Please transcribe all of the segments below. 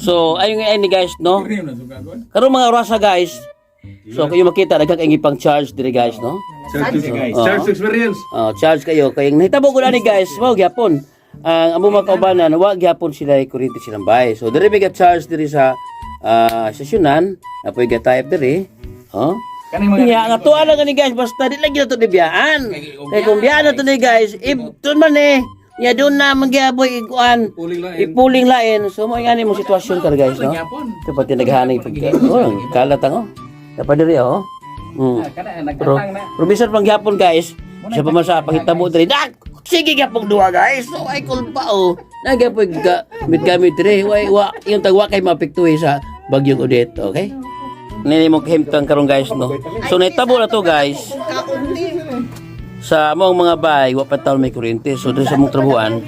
So ayun nga ni guys, no. Karon mga orasa guys. So kayo makita daghang kay pang charge diri guys, no. Charge, guys. Charge experience. Oh, charge kayo kay nahitabo ko ani guys, mao gyapon. Ang among mga kaubanan, wa gyapon sila kuryente silang bahay. So diri may charge diri sa sesyonan, apoy ga type diri. Oh. Nya nga tuwa lang ani guys, basta di lang gyud to dibiyaan. Kay kung biyaan na to ni guys, ibton man eh. Nya doon na manggiaboy ikuan. Ipuling lain. Ipuling lain. So mo nga ni mo sitwasyon kar guys, no. Ito pati naghanay pag oh, kalat ang oh. Dapat diri oh. Pero, pero bisan pang gyapon guys, siya pa man sa panghitabo diri. Dak! Sige gyapon duha guys. So ay kulpa oh. Nagyapoy gamit gamit diri. Way wa yung tagwa kay maapektuhi sa bagyong Odette, okay? Nini mo kahimtang karon guys, no. So nahitabo na to guys. Sa among mga bahay, wa pa taon may kuryente. So diri sa among trabuhan,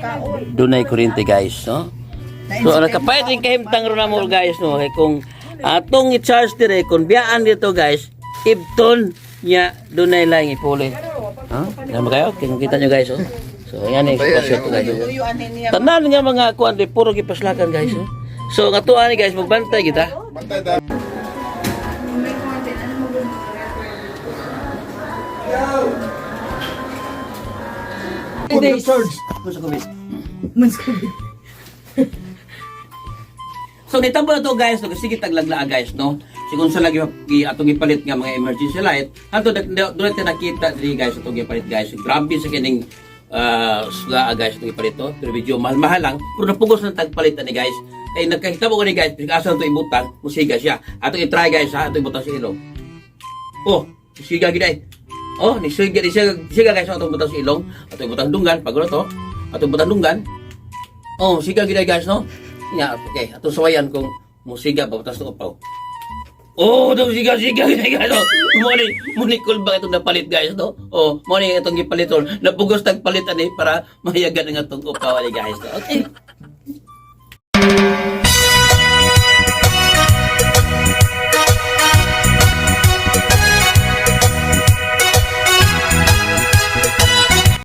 dunay kuryente guys, no. So ang nakapait rin kahimtang ron namo guys, no, kay kung atong i-charge dire kung biyaan dito guys, ibton niya dunay lang ipuli. Ha? Yan ba kayo? Kung kita nyo guys, oh. So yan ang sitwasyon to guys. Oh. Tanan nga mga kuan di puro gipaslakan guys, oh. So nga tuwa ni guys, magbantay kita. Charge. Masa COVID. So nitabo na to guys, no, sige taglagla guys, no. Sigon sa lagi atong ipalit nga mga emergency light, ato doon natin nakita diri guys atong ipalit guys. Grabe sa kining sla guys atong ipalit to. Pero medyo mahal-mahal lang, pero napugos ng tagpalit ani guys. Kay nagkahitabo ko ni guys, bisag asa to ibutang, musiga siya. Atong i-try guys ha, atong ibutang sa ilong. Oh, siga gid ay. Oh, ni siga ni siga, siga guys atong ibutang sa ilong, atong ibutang dunggan pag to. Atong ibutang dunggan. Oh, siga gid ay guys no. Nya, okay, atong suwayan kung musiga ba tas upaw. Oh, dong siga siga gid ay guys. No? Mo ni kulba itong napalit guys no. Oh, mo ni itong gipalit ron. Napugos tagpalit ani para mahayagan ang atong upaw ani guys no. Okay.